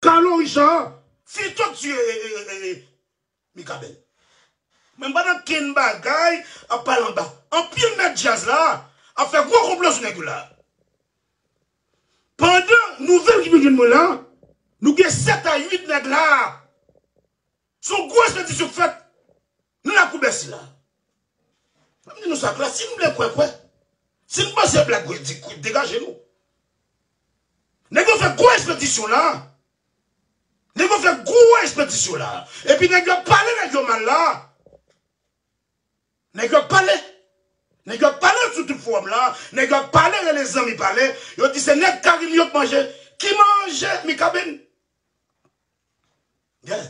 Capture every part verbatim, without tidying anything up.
Carlo Richard, Fito k tiye, e, e, e, e, Mikaben. Mwen m pa nan kenn bagay ap pale anba. Anpil mèt djaz la ap fè gwo konplo sou nèg yo la. Pandan nouvèl ki vin jwenn mwen la, nou gen sèt a uit nèg la. Se yon gwo ekspedisyon k fèt. Nan lakou Bèsi la. Mwen di nou sa klè, si n vle kwè, kwè. Si n panse blag, kwè, di, kwè, degaje nou. Nèg yo fè gwo ekspedisyon la. Nèg yo fè gwo ekspedisyon la. Epi nèg yo ap pale nèg yo mal la. Nèg yo ap pale. Nèg yo ap pale sou tout fowòm la. Nèg yo ap pale, rele zanmi pale. Yo di se nèg Karim yo k manje. Ki manje Mikaben? Gen.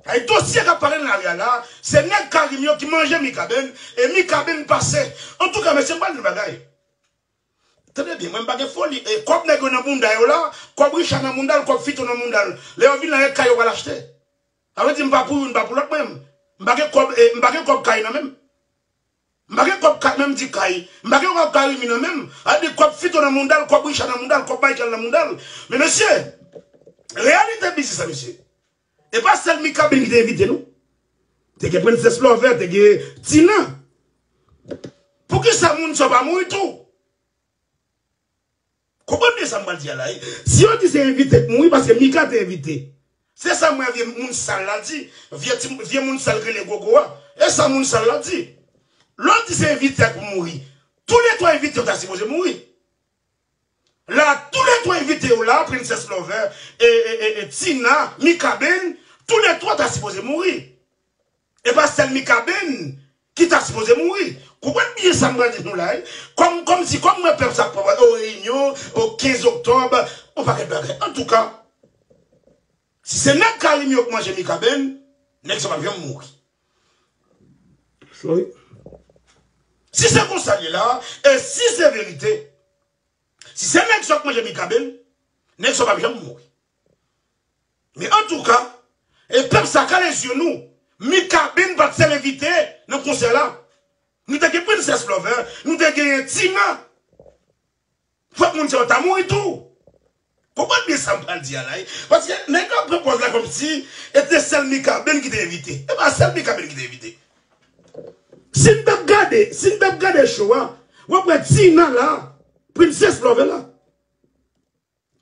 Ay dosye k ap pale nan lari a la, se nèg Karim yo ki manje Mikaben, e Mikaben pase. Antouka, mesye, m pral di nou bagay. Tande byen, mwen m pa gen foli. E kòb nèg yo nan bounda yo la, kòb Richard nan bounda l, kòb Fito nan bounda l. Lè yo vin la, e kay yo pral achte. Sa vle di m pa pou youn, m pa pou lòt mwen. M pa gen kòb, e, m pa gen kòb kay nan men m. M pa gen kòb kay, menm di kay. M pa gen kòb Karimi nan men m. Sa vle di kòb Fito nan bounda l, kòb Richard nan bounda l, kòb Michael nan bounda l. Men mesye, reyalite biznis la, mesye. E pa sèl Mikaben ki te envite nou. Te gen Princess Lover, te gen Tina. Poukisa moun sa yo pa mouri tou? Konprann byen sa m pral di a la, wi. Si yo di se envite k mouri, paske Mika te envite. Se sa m wè vye moun sal la di. Vye ti, vye moun sal k rele Gogo a. E sa moun sal la di. Lè w di se envite a k mouri, toulètwa envite yo ta sipoze mouri. La, toulètwa envite yo la, Princess Lover, e, e, e, e Tina, Mikaben, toulètwa ta sipoze mouri. E pa sèl Mikaben ki ta sipoze mouri. Konprann byen sa m pral di nou la, wi. Kòm, kòmsi, kòm mwen pèp sa ap pran o reyinyon, o kenz oktòb, on pakèt bagay. Antouka, si se nèg Karim yo k manje Mikaben, nèg sa p ap janm mouri. Sorry. Si se konsa l ye la, e si se verite, si se nèg sa k manje Mikaben, nèg sa p ap janm mouri. Men antouka, e pèp sa kale zye nou. Mikaben pa t sèl envite nan konsè la. Nou te gen Princess Lover, nou te genyen Tina. Fòk moun sa yo ta mouri tou. Konprann byen sa m pral di a la, wi. Paske nèg yo ap pran pòz la kòmsi e te sèl Mikaben ki te envite. E pa sèl Mikaben ki te envite. Si n t ap gade, si n t ap gade show a, w ap wè Tina la, Princess Lover la.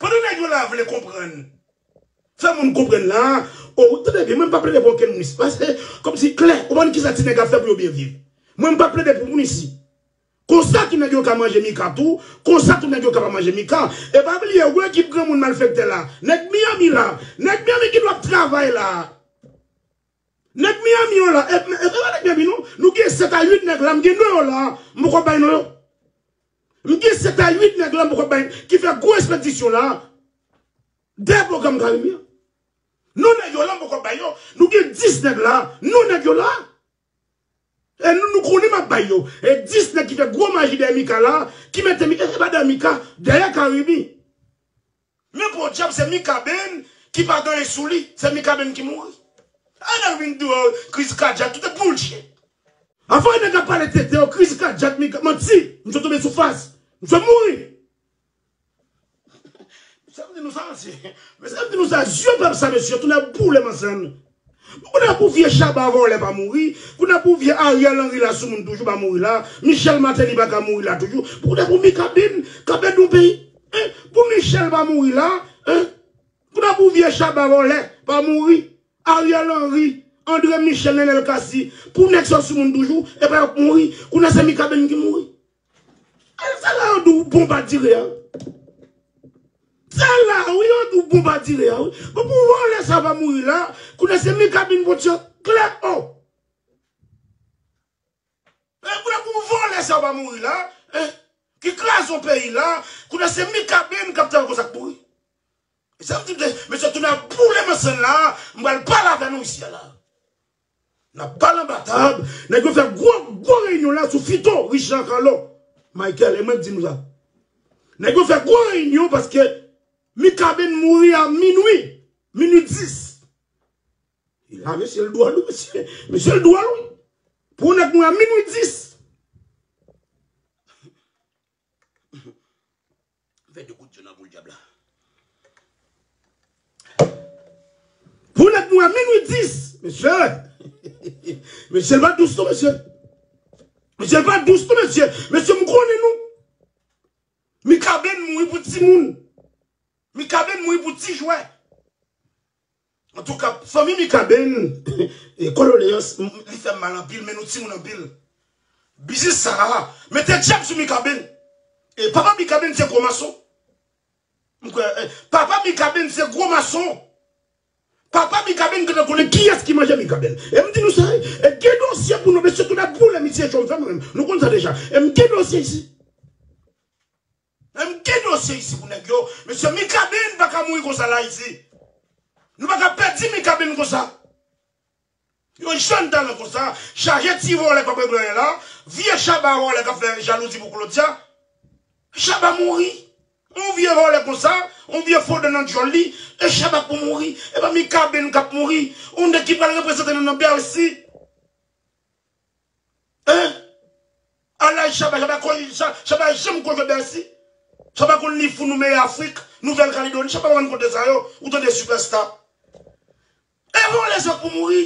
Pandan nèg yo la vle konprann, fè moun konprann la, o, tande byen, mwen m pa plede pou okenn moun isi. Paske, kòmsi klè, ou konprann kisa ti nèg ap fè pou yo byen viv. Mwen m pa plede pou moun isi. Konsa tou nèg yo ka manje Mika tou, konsa tou nèg yo ka pa manje Mika. E pa bliye, ou ekip granmoun malfektè la, nèg Miami la, nèg Miami ki dwe ap travay la. Nèg Miami yo la, e, e, e pa nèg Miami non, nou gen sèt a uit nèg la, m gen non yo la, m poko bay non yo. M gen sèt a uit nèg la, m poko bay, ki fè gwo ekspedisyon la, dèyè pwogram Karimi an. Non nèg yo la, m poko bay yo. Nou gen dis nèg la, non nèg yo la. E nou, nou konnen m ap bay yo. E dis nèg ki fè gwo maji dèyè Mika la, ki mete Mika, e pa dèyè Mika, dèyè Karimi. Men podyab, se Mikaben ki pa gen anyen sou li. Se Mikaben ki mouri. Ay, nèg vin di w kriz kadyak, tout se bullshit. Afè nèg ap pale tete, yo kriz kadyak, Mika, manti. Misye tonbe sou fas. Misye mouri. Mesye, m di nou sa, mesye. Mesye, m di nou sa, zye pèp sa, mesye, tounen boule manzann. Kounye a pou vye Chaba vòlè pa mouri, kounye a pou vye Ariel Henry la sou moun toujou pa mouri la, Michel Martelly pa ka mouri la toujou, kounye a pou Mikaben, k ap ede yon peyi, en, pou Michel pa mouri la, en, kounye a pou vye Chaba vòlè pa mouri, Ariel Henry, André Michel, Nenel Cassy, pou nèg sa sou moun toujou, e pa yo k mouri, kounye a se Mikaben ki mouri. E se la yo di w bon pa dire a. Se la, wi, yo di w bon pa dire a, wi. Bon, pou vòlè sa pa mouri la, kounye a se Mikaben Poutyon, klè, o. E kounye a pou vòlè sa pa mouri la, en, ki kraze yon peyi la, kounye a se Mikaben k ap travay konsa k mouri. Sa m di, mesye, tounen boule manzann la, m pral pale avè nou isi a la. N ap pale anba tab, nèg yo fè gwo, gwo reyinyon la sou Fito, Richard, Carlo, Michael, e mwen k di nou sa. Nèg yo fè gwo reyinyon paske Mikaben mouri a minwi, minwi dis. E la, mesye, l dwòl, wi, mesye. Mesye, l dwòl, wi. Pou yon nèg mouri a minwi dis. Fè de kout djòl nan boul dyab la. Mouri a minui dis, mesye. Mesye, l pa dous non, mesye. Mesye, l pa dous non, mesye. Mesye, m konnen nou. Mikaben mouri pou timoun. Mikaben mouri pou ti jwè. Antouka, fanmi Mikaben, e, kondoleyans, m- li fè m mal anpil, men nou timoun anpil. Biznis sa a, mete djab sou Mikaben. E papa Mikaben se gwo mason. M kwè, e, papa Mikaben se gwo mason. Papa Mikaben gentan konnen kiyès ki manje Mikaben. E m di nou sa, e gen dosye pou nou, mesye, tout ap boule misye cho m fè mwen menm. Nou konn sa deja. E m gen dosye isi. E m gen dosye isi pou nèg yo. Mesye, Mikaben pa ka mouri konsa la isi. Nou pa ka pèdi Mikaben konsa. Yon jèn talan konsa, chaje ti vòlè k pa regle anyen la, vye Chaba vòlè k ap fè jalouzi pou Claudia. Chaba mouri. Yon vye vòlè konsa, yon vye fo dan nan djòl li, e Chaba pou mouri. E pa Mikaben k ap mouri. Yon nèg ki pral reprezante nou nan Bèsi. Hein? Ala Chaba, Chaba konn, Cha- Chaba janm konn jwe Bèsi. Chaba konn li fou nou meye Afrik, Nouvèl Kaledoni. Chaba konn kote sa yo, ou tande sipèsta. E vòlè sa pou mouri.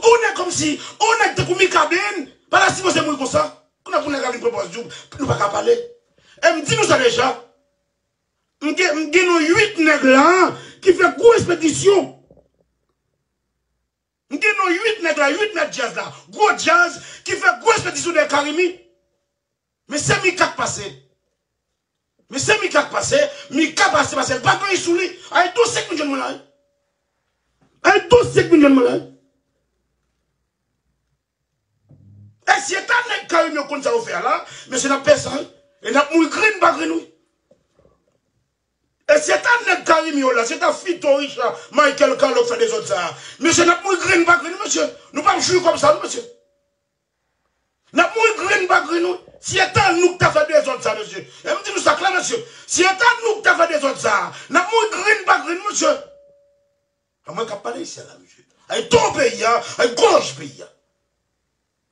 Ou nèg kòmsi, ou nèg tankou Mikaben, pa ta sipoze mouri konsa. Kounye a pou nèg la vin pran pòz di w, nou pa ka pale. E m di nou sa deja. M gen, m gen nou uit nèg la ki fè gwo ekspedisyon. M gen nou uit nèg la, uit mèt djaz la. Gwo djaz ki fè gwo ekspedisyon dèyè Carimi. Men se Mika k pase. Men se Mika k pase, Mika pase, pase, l pa gen sou li. Ay dosye k vin jwenn mwen la, wi. Ay dosye k vin jwenn mwen la, wi. E si e ta nèg Carimi yo konn sa yo fè a la, mesye, n ap pè san, wi. E n ap mouri grenn pa grenn, wi. E si e ta nèg Carimi yo la, si e ta Fito, Richard, Michael, Carlo k fè dezòd sa a, mesye, n ap mouri grenn pa grenn, mesye. Nou p ap jwi kòb sa, non, mesye. N ap mouri grenn pa grenn, wi. Si e ta nou k ta fè dezòd sa, mesye. E m di nou sa klè, mesye. Si e ta nou k ta fè dezòd sa, n ap mouri grenn pa grenn, mesye. A mwen k ap pale isi a la, mesye. Ay to peyi a, ay gòj peyi a.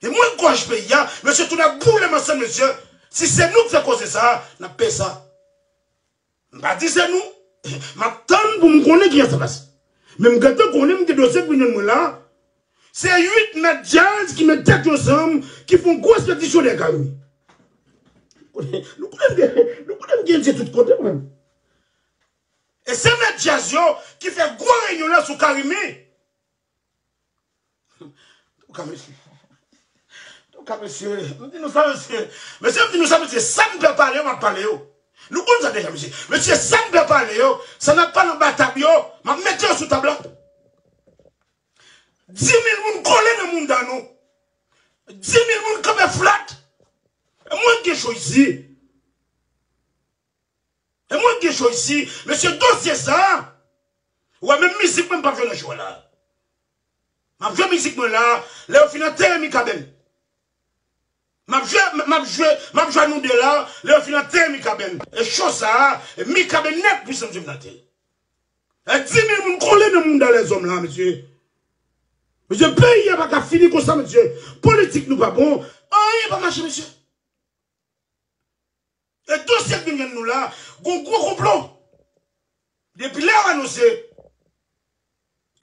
E mwen gòj peyi a, mesye, tou n ap boule m ansanm, mesye. Si se nou k fè koze sa, n ap peye sa. M pa di se nou. M ap tann pou m konnen kiyès sa pase. Men m gentan konnen m gen dosye k vin jwenn mwen la. Se uit mèt djaz ki met tèt yo ansanm, ki fè yon gwo ekspedisyon dèyè Carimi. Nou konnen m gen, nou konnen m gen je tout kote mwen. E se mèt djaz yo ki fè gwo reyinyon la sou Carimi. Antouka, mesye. Antouka, mesye. M di nou sa, mesye. Mesye, m di nou sa, mesye. Sa m pè pale yo, m ap pale yo. Nou konn sa deja, mesye. Mesye, sa m pè pale yo, sa n ap pale anba tab yo, m ap mete yo sou tab la. Di mil moun kole nan mounda nou. Di mil moun kanpe flat. E mwen gen cho isi. E mwen gen cho isi, mesye, dosye sa a. Ou wè, menm mizik mwen, m p ap jwe nan cho a la. M ap jwe mizik mwen la, lè yo fin antere Mikaben. M ap jwe, m ap jwe, m ap jwe a nou de la, lè yo fin antere Mikaben. E cho sa a, e Mikaben nèt pwisan m jwe nan tele. E di mil moun kole nan mounda lèzòm la, mesye. Mesye, peyi a pa ka fini konsa, mesye. Politik nou pa bon. Anyen pa mache, mesye. E dosye k vin jwenn nou la, gon gwo konplo. Depi lè yo anonse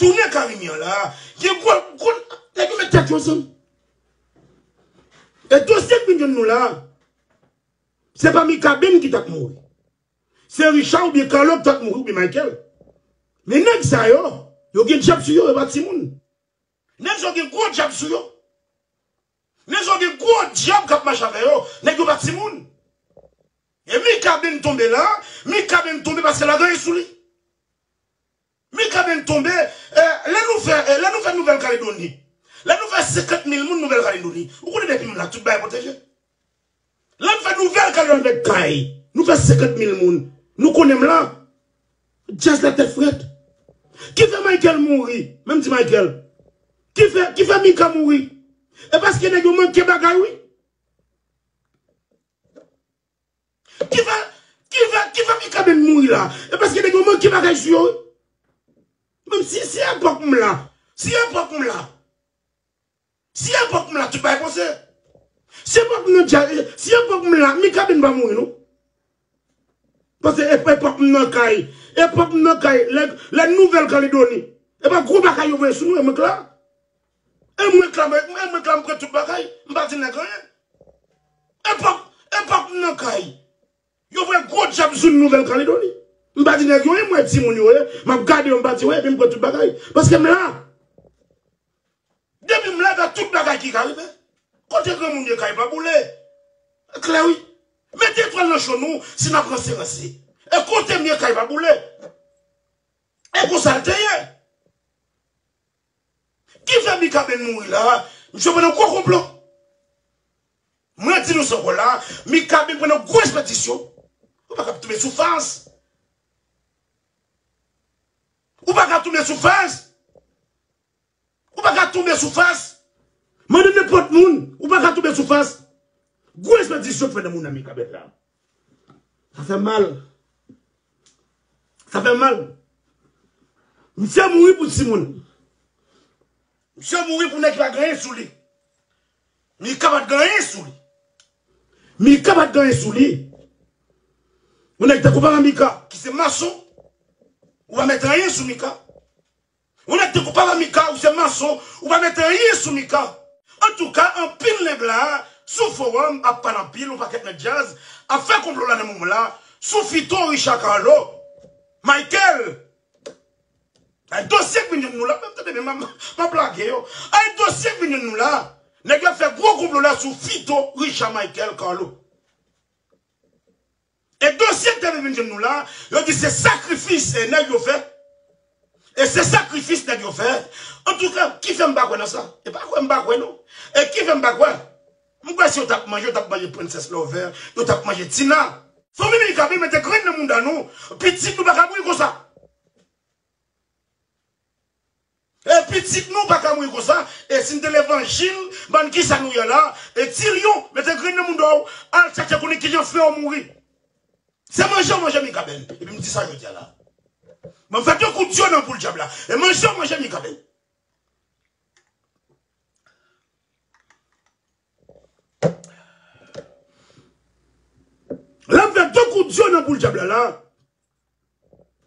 tounen Carimi an la, gen gwo, gwo, nèg yo met tèt yo ansanm. E dosye k vin jwenn nou la, se pa Mikaben ki t ap mouri. Se Richard oubyen Carlo ki t ap mouri oubyen Michael. Men nèg sa yo, yo gen djab sou yo, yo pa timoun. Nèg sa yo gen gwo djab sou yo. Nèg sa yo gen gwo djab k ap mache avè yo. Nèg yo pa timoun. E Mikaben tonbe la, Mikaben tonbe paske l pa gen anyen sou li. Mikaben tonbe, eh, lè nou fè, eh, lè nou fè Nouvèl Kaledoni, lè nou fè senkant mil moun Nouvèl Kaledoni, ou konnen depi m la, tout bagay pwoteje. Lè m fè Nouvèl Kaledoni avèk kay, nou fè senkant mil moun. Nou konnen m la. Djaz la tèt frèt. Ki fè Michael mouri? Menm di Michael. Ki fè, ki fè Mika mouri? E paske nèg yo manke bagay, wi. Ki fè, ki fè, ki fè Mikaben mouri la? E paske nèg yo manke bagay sou yo, wi. Menm si, si epòk m la, si epòk m la, Si epòk m la, tout bagay pase. Si epòk m nan djaz, si epòk m la, Mikaben pa mouri, non. Paske ep- epòk m nan kay. Epòk m nan kay. Lè, lè Nouvèl Kaledoni. E pa gwo bagay yo voye sou nou, e mwen k la. E mwen k la, mwen, e mwen k la, m pran tout bagay. M pa di nèg anyen. Epòk, epòk m nan kay. Yo voye gwo djab sou Nouvèl Kaledoni. M pa di nèg yo, e mwen timoun yo, e. M ap gade yo, m pa di, wi, epi m pran tout bagay. Paske m la. Depi m la, gen tout bagay ki ka rive. Kote granmoun ye kay pa boule. Klè, wi. Mete etwal nan cho nou, si n ap ranse, ranse. E kote m ye kay pa boule. E konsa l te ye. Ki fè Mikaben mouri la, misye pran nan gwo konplo. Mwen di nou sa ankò la, Mikaben pran nan gwo espedisyon. Ou pa ka tonbe sou fas. Ou pa ka tonbe sou fas. Ou pa ka tonbe sou fas. Mande nenpòt moun, ou pa ka tonbe sou fas. Gwo espedisyon k fè nan moun nan Mikaben la. Sa fè mal. Sa fè mal. Misye mouri pou timoun. Misye mouri pou nèg ki pa gen anyen sou li. Mika pa t gen anyen sou li. Mika pa t gen anyen sou li. Yon nèg tankou papa Mika, ki se mason, ou pa mete anyen sou Mika. Yon nèg tankou papa Mika, ou se mason, ou pa mete anyen sou Mika. Antouka, anpil nèg la, sou fowòm, ap pale anpil, yon pakèt nèg djaz, ap fè konplo la nan moman la, sou Fito, Richard Carlo, Michael. Ay dosye k vin jwenn nou la, menm tande, men m ap lage yo. Ay dosye k vin jwenn nou la, nèg yo ap fè gwo konplo la sou Fito, Richard, Michael, Carlo. E dosye k te vin jwenn nou la, yo di se sakrifis e nèg yo fè. E se sakrifis nèg yo fè. Antouka, ki fè m pa kwè nan sa? E pa kwè m pa kwè non. E ki fè m pa kwè? M kwè si yo t ap manje, yo t ap manje Princess Lover, yo t ap manje Tina. Fanmi Mikaben mete grenn nan mouda nou, pitit nou pa ka mouri konsa. E pitit nou pa ka mouri konsa. E si n te levanjil, bann kisa nou ye la? E ti lyon, mete grenn nan mouda w, al chache konnen kijan frè w mouri. Se manje w manje Mikaben. Epi m di sa jodi a la. Mwen fè de kout dyo nan boul dyab la. E manje w manje Mikaben. Lè m fè de kout dyo nan boul dyab la la,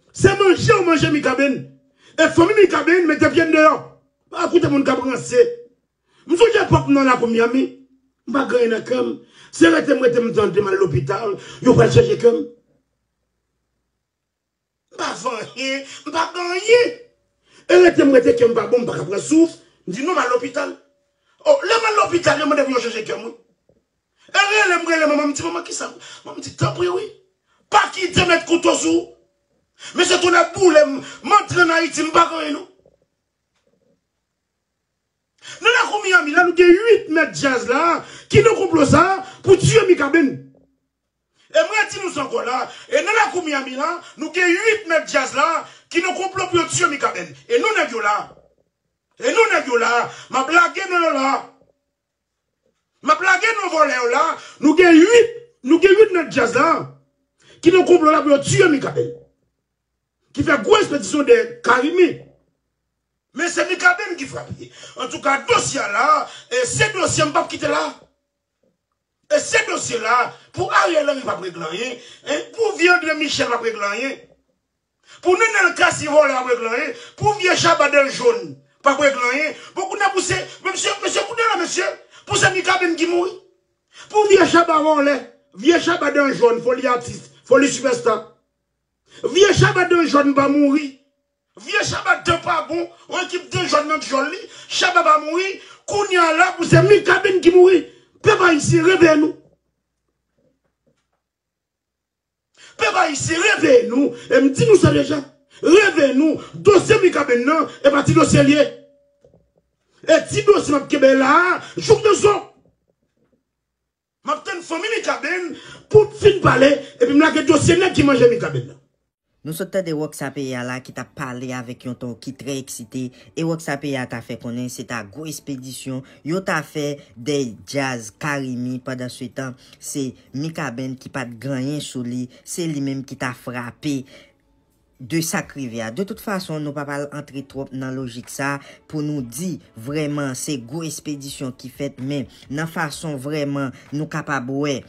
se manje w manje Mikaben. E fanmi Mikaben mete pye n deyò. Pa koute moun k ap ranse. M sonje epòk m nan lakou Miami. M pa gen anyen nan kè m. Se rete m rete m tande m al lopital. Yo pral chanje kè m. M pa fè anyen. M pa gen anyen. E rete m rete kè m pa bon, m pa ka pran souf. M di non, m al lopital. O, lè m al lopital, yo mande pou yo chanje kè m, wi. E rele m, rele manman m, m di, "Manman, kisa?" Manman m di, "Tanpri, wi. Pa kite m met kouto sou ou." Mesye, tonè boule m, m antre ann Ayiti, m pa gen anyen, non. Nan lakou Miami la, nou gen uit mèt djaz la ki nan konplo sa pou tiye Mikaben. E mwen di nou sa ankò la, e nan lakou Miami la, nou gen uit mèt djaz la ki nan konplo pou yo tiye Mikaben. E nou nèg yo la. E nou nèg yo la. M ap lage non yo la. M ap lage non vòlè yo la. Nou gen uit, nou gen uit mèt djaz la ki nan konplo la pou yo tiye Mikaben. Ki fè gwo espedisyon dèyè Carimi. Men se Mikaben ki frape. Antouka, dosye a la, e se dosye m p ap kite la. E se dosye la, pou Ariel Henry p ap regle anyen, e pou vye André Michel p ap regle anyen. Pou Nenel Cassy vòlè p ap regle anyen, pou vye Shabba dan jòn p ap regle anyen. Bon, kounye a pou se, mesye, mesye, kounye a la, mesye, pou se Mikaben ki mouri. Pou vye Shabba vòlè, vye Shabba dan jòn, foli atis, foli sipèsta. Vye Shabba dan jòn pa mouri. Vye Shabba dan pa bon, yon ekip dan jòn nan djòl li, Shabba pa mouri, kounye a la pou se Mikaben ki mouri. Pèp ayisyen, reveye nou. Pèp ayisyen, reveye nou. E m di nou sa deja. Reveye nou. Dosye Mikaben nan, e pa ti dosye l ye. E ti dosye m ap kenbe la a, jouk nan zon. M ap tann fanmi Mikaben pou fin pale, epi m lage dosye nèg ki manje Mikaben nan. Nou sot tande Rocksa Peyi a la ki t ap pale avèk yon ton ki trè eksite, e Rocksa Peyi a ta fè konnen se ta gwo espedisyon yo ta fè dèyè djaz Carimi, pandansetan se Mikaben ki pa t gen anyen sou li, se li menm ki ta frape de sa k rive a. De tout fason, nou pa pral antre twòp nan lojik sa pou nou di vrèman se gwo espedisyon ki fèt, men nan fason vrèman nou kapab wè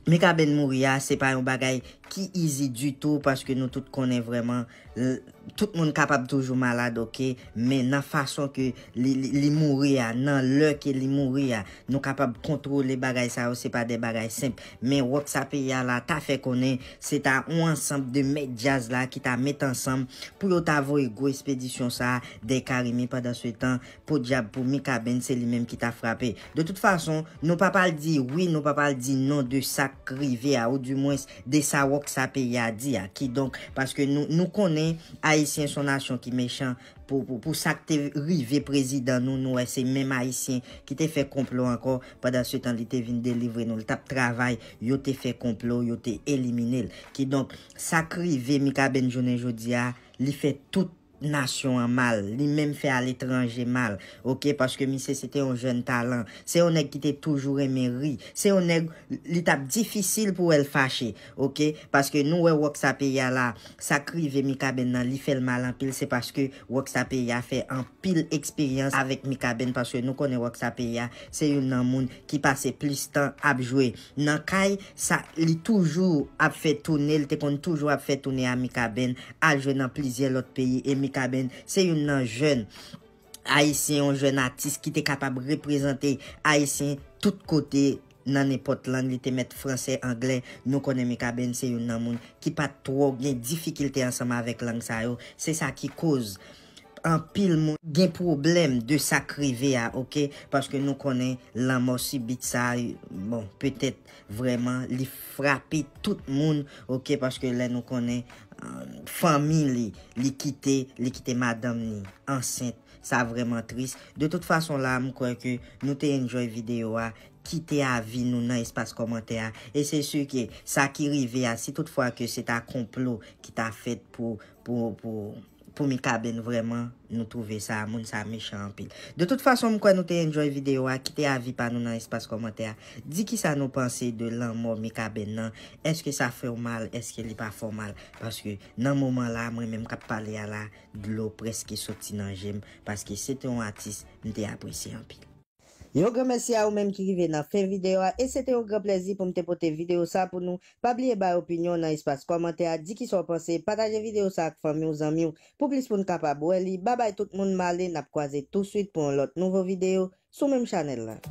Mikaben mouri a, se pa yon bagay ki easy ditou, paske nou tout konnen vrèman, l- tout moun kapab toujou malad, oke, men nan fason ke li, li, li mouri a, nan lè ke li mouri a, nou kapab kontwole bagay sa yo, se pa de bagay senp. Men Rockstar Peyi a la ta fè konnen se ta yon ansanm de mèt djaz la ki ta met ansanm pou yo ta voye gwo ekspedisyon sa a dèyè Carimi. Pandan se tan, podyab pou Mikaben, se li menm ki ta frape. De tout fason, nou pa pral di wi, nou pa pral di non de sa k rive a, ou dimwens de sa Rockstar Peyi a di a. Kidonk, paske nou, nou konnen Ayisyen se yon nasyon ki mechan, pou, pou, pou sa k te rive prezidan nou, nou wè se menm Ayisyen ki te fè konplo ankò, pandan se tan li te vin delivre nou, li t ap travay, yo te fè konplo, yo te elimine l. Kidonk, sa k rive Mikaben jounen jodi a, li fè tout nasyon an mal, li menm fè aletranje mal, oke, paske misye se te yon jèn talan, se yon nèg ki te toujou renmen ri, se yon nèg, li t ap difisil pou wè l fache, oke, paske nou wè Rockstar Peyi a la, sa k rive Mikaben nan, li fè l mal anpil, se paske Rockstar Peyi a fè anpil eksperyans avèk Mikaben, paske nou konnen Rockstar Peyi a, se youn nan moun ki pase plis tan ap jwe nan kay, sa, li toujou ap fè toune, li te konn toujou ap fè toune a Mikaben, al jwe nan plizyè lòt peyi, e Mikaben se youn nan jèn Ayisyen, yon jèn atis ki te kapab reprezante Ayisyen tout kote, nan nenpòt lang, li te mèt fransè, anglè, nou konnen Mikaben se youn nan moun ki pa t twò gen difikilte ansanm avèk lang sa yo, se sa ki koz anpil moun gen pwoblèm de sa k rive a, oke, paske nou konnen lanmò sibit sa, bon, petèt vrèman li frape tout moun, oke, paske lè nou konnen, euh, fanmi li, li kite, li kite madanm ni ansent, sa vrèman tris. De tout fason la, m kwè ke nou te enjoy videyo a, kite avi nou nan espas kòmantè a, e se si ke sa ki rive a, si toutfwa ke se ta konplo ki ta fèt pou, pou, pou, pou Mikaben, vrèman, nou twouve sa, moun sa mechan anpil. De tout fason, m kwè nou te enjoy videyo a, kite avi pa nou nan espas kòmantè a, di kisa nou panse de lanmò Mikaben nan, èske sa fè w mal, èske li pa fè w mal, paske nan moman la, mwen menm k ap pale a la, dlo prèske soti nan je m, paske se te yon atis m te apresye anpil. Yon gran mèsi a ou menm ki rive nan fen videyo a, e se te yon gran plèzi pou m te pote videyo sa pou nou. Pa bliye bay opinyon w nan espas kòmantè a, di kisa w panse, pataje videyo sa ak fanmi w, zanmi w, pou plis moun kapab wè li. Babay tout moun, m ale, n ap kwaze touswit pou yon lòt nouvo videyo sou menm chanèl la.